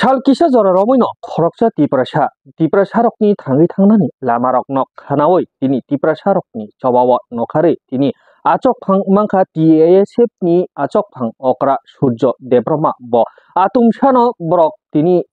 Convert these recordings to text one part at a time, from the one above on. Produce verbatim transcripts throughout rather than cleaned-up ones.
Sal kisa jora romwino khoroksa Tiprasa, Tiprasarokni thangwi thangnani lamarokno khanaui tini Tiprasarokni chobao nokharwi tini achokphang mankha T A S F ni achokphang okra Surjo Debbarma bo atumsano borok tini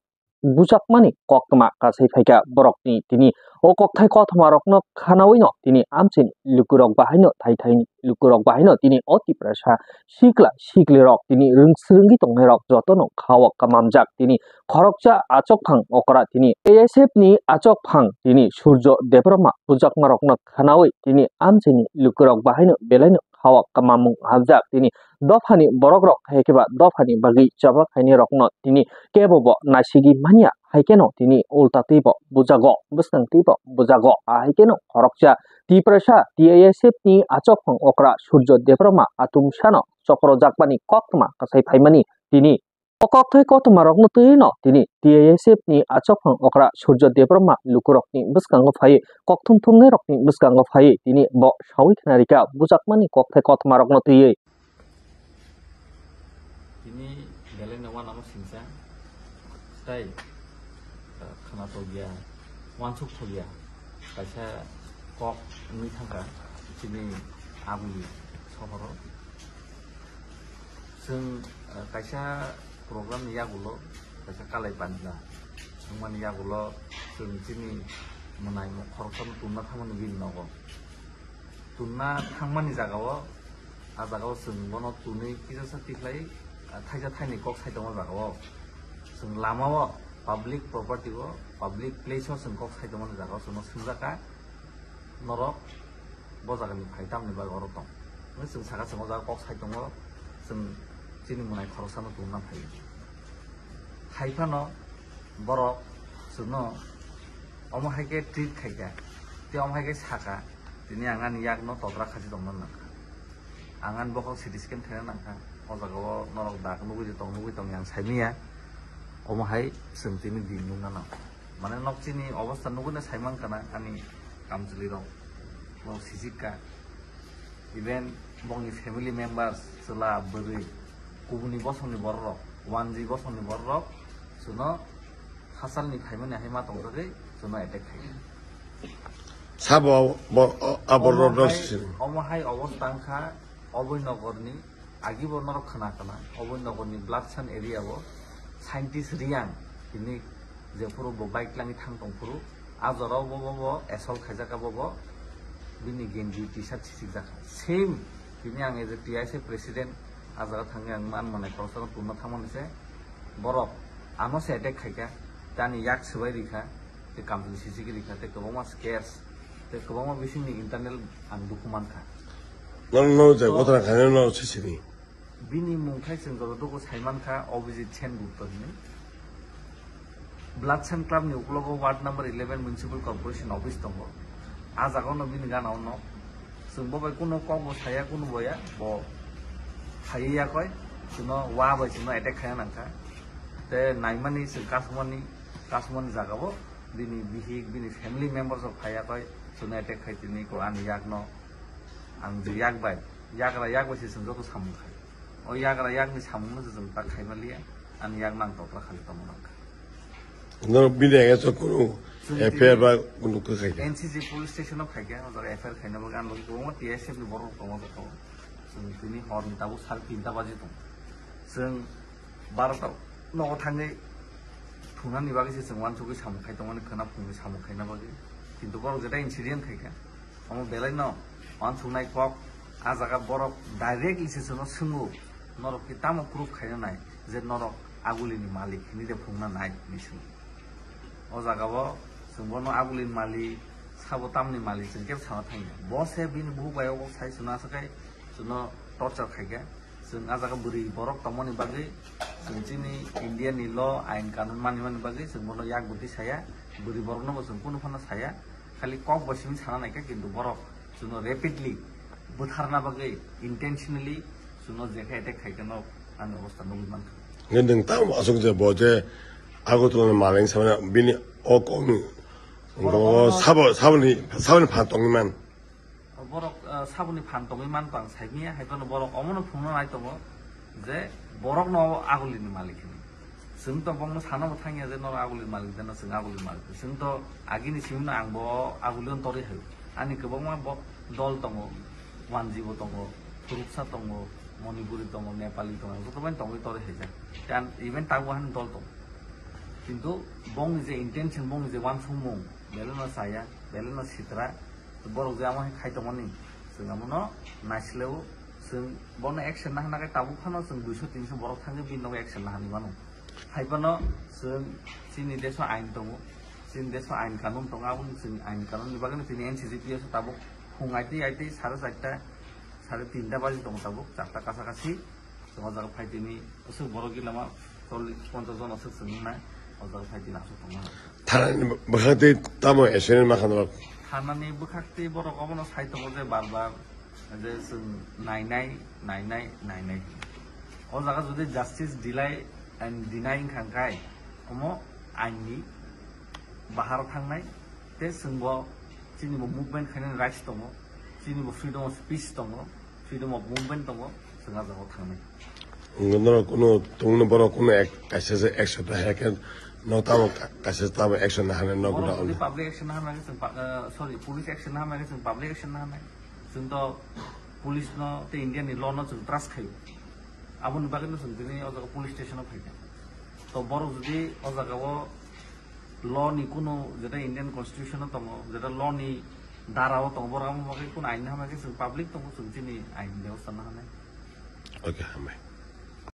bujakmani koktwma kasai phaikha borokni tini o kokthai kothoma rokno khanaui no tini amchini lukurok bahaino thaithaini lukurok bahaino tini o Tiprasa sikla sikli rok tini rwngsrwngwi tongnai rok jotono khao kamamjak tini khoroksa achokphang okra tini A S F ni achokphang tini Surjo Debbarma bujakma rokno khanaui tini amchini lukurok bahaino belaino khao kamamung hamjak tini dophani borokrok hai khe ba dophani bagwi choba khainai rokno tini kebo bo naisigi manya, hai kheno tini ulta twibo bujago, bwskang twibo bujago, ahai kheno khoroksa Tiprasa T A S F ni achokphang okra Surjo Debbarma atumsano chokrojakmani koktwma kasai phaimani tini o kokthai koktwma rokno twiwi no tini T A S F ni achokphang okra Surjo Debbarma lukurokni bwskango phaiwi kokthum thumnai rokni bwskango phaiwi tini bo saui khna rikha bujakmani kokthai koktwma rokno twiwi. Tini belai no uanama singsa, tei, eh, khwnathokya, uansukthokya kaisa kok wngwi thangkha chini aboni sohoro. Chwng, eh, kaisa program ni yagulo, kaisa kalai panja wngmani yagulo chwng chini mwnaimung khoroksano tumna thangmani bini nogo. Tumna thangmani jagao, a jagao chwng bono tunwi kisa sa tikhlai, ah, thaisa thaini kok sai tongma jagao. Chwng lamao, public property o, public place o chwng kok sai tongmani jagao chwngno swngjak kha, "Norok bo jagani phai tamni bagwi oro tong?" Hwnwi chwng saka chwng o jaga kok sai tongo, chwng chini mwnaimung khoroksano tumna phai. Hai phano borok chwngno omo hai khe treat khai kha, tei omo hai khe sa kha, "Tini ang ani yakno tokra khachi tongna nang kha. Ang ani bokhok C T scan khaina nang kha, o jagao norok dak nugwi tong, nugwi tong yang sai manya." Omo hai chwng tini din nukna nang kha. Mane nok chini obostha nugwino sai man kha na ani kamchwlwi rok, borok sijik kha. Even bongni family members, chwla, bwrwi, kubuni bosongni bororok, one G bosongni bororok, chwngno hasalni phaimani hai ma tongthogwi chwngno attack khai. Sabo bo, o, abo Omo rok hai, sini. Omo hai obostha wngkha, oboi nogorni, agibo norok khna khna, oboi nogorni Bloodsan area o scientist Riyang, tini jephuru bo bike langwi thang tongphuru, a jorao bo, bo, bo assault khaijak kha bo, bo bini genji T-shirt sisik jak kha. Same, tini ang as a T I C president, a jaga thangwi ang man manai khoroksano tumna thangmani se, borok ano se attack khaikha, tei ani yak swbai rikha, tei kamchwlwi sisik rikha, tei kwbangma scares, tei kwbangma bisingni internal ang dukhu mankha. Nono je So, gotna khainai no sisini. Bini mung khai chwng joto dugo sai mankha Abhijit Sen Gupta hinwi. Bloodsan Club ni uklogo ward number eleven Municipal Corporation office tongo. A jagao no bini gana o nok. Chwng bo bai kuno kok bo saya, kuno boya, bo phaiwi yakoi, chwngno wa bai chwngno attack khaina nangkha. Te naimani chwng kasumani, kasumani jagao bini bihik, bini family members rok phai yakoi, chwngno attack khai tini ko ani yakno, ang je yak bai, yagra yak bai se chwng joto samung khai. O yagra yakni samungno se chwng ta khai maliya, ani yak nang tokra khali tongma nangkha. No bini age so kunu Chwng F I R tini ba kunu kwkhai kha. N C C police station o khai kha, o jaga F I R khaina bagwi, ang bagwi kwbangma T S F ni borok tongo joto. Chwng tini hor ni tabuk sar tinta baji tong. Chwng barota nogo thangwi thunani bagwi se chwng uansugwi samung khai tongmani, khwna phungwi samung khaina bagwi. Kintu borok jeta incident khai kha. Omo belai no uansuknai kok, a jaga borok directly se chwngno swngo, "Norok khe tamo proof khaina nai je norok agulini malik hinwi de phungna nai?" hinwi swngo. O jaga o chwng bono agulini malik, sabo tamni malik chwng khe sana thangya. Bo se bini buhuk bai o sai chwngno aswk khai chwngno torture khaikha. Chwng a jaga bwrwi borok tongmani bagwi chwng chini India ni law, ain kanun manimani bagwi chwng bono yak bwtwi saya, bwrwi borokno bo chwng kunu phano saya. Khali kok bo simi sana naikha, kintu borok chwngno rapidly butharna bagwi intentionally chwngno je khe attack khai khe no ani obostha nugwi mankha. Hwnkhe nwng tamo aswk je bo je Agartala ni maleng samani bini o kokni Borok bo omo sabo, saboni, saboni phan tongwi man. Borok, ah, saboni phan tongwi man tong saimanya, hai phano borok omono phungna nai tongo je borokno agulini malik hinwi. Chwng to bongno sanabo thangya je norok aguli malik deno chwng aguli malik. Chwng to agini simino ang bo aguli on torwi hai. Ani kwbangma bo dol tongo, Wanji bo tongo, Thuruksa tongo, Manipuri tongo, Nepali tongo, joto bai tongwi torwi hai jak. Kan even tabuk hani dol tongo. Kintu bongni je intention, bongni je wansukmung, belai no chaya, belai no sitra, borok je amo hai khai tongmani, chwng amono naisileo, chwng bono action nahana khe tabuk phano chwng duiso tinso borok thangwi bini nogo action nahani mano. Hai phano chwng chini deso ain tongo, chini deso ain kanun tongo, aboni chwng ain kanun ni bagwi chini N C C P S o tabuk phung aitwi aitwi sare charta, sare tinta baji tongo tabuk, charta kasa kasi. Chwng o jaga phai tini aswk borok gila ma chollish ponchash jon aswk chwng wngnai, o jaga phai tini aswk tongma. Thanani bwkhak tei tamo accident ma khanrok? Thanani bwkhak tei borok obono sai tongo je bar bar je chwng nainai, nainai, nainai. O jaga jodi justice delay and deny wngkha hwnkhe omo ain ni bahar thangnai, tei chwng bo chini bo movement khainani rights tongo, chini bo freedom of speech tongo, freedom of movement tongo, chwng ah jagao thangnai. Norok kunu tongno borok kunu ek-, kaisa se action ta hai khe no tamo ka-, kaisa tamo action na hane no Borok guna jodi ono. Public action na hana khe chwng pa-, eh, sorry, police action na hana khe chwng public action na hana. Chwng to police no tei India ni law no chwng trust khaio. Aboni bagwi no chwng tini o jaga police station o phaikha. To borok jodi o jaga o law ni kunu jeta Indian constitution o tongo, jeta law ni dara o tongo, borok amo bagwi kunu ain hama khe chwng public tongo, chwng chini ain bebosta no hana. Okay, hambai.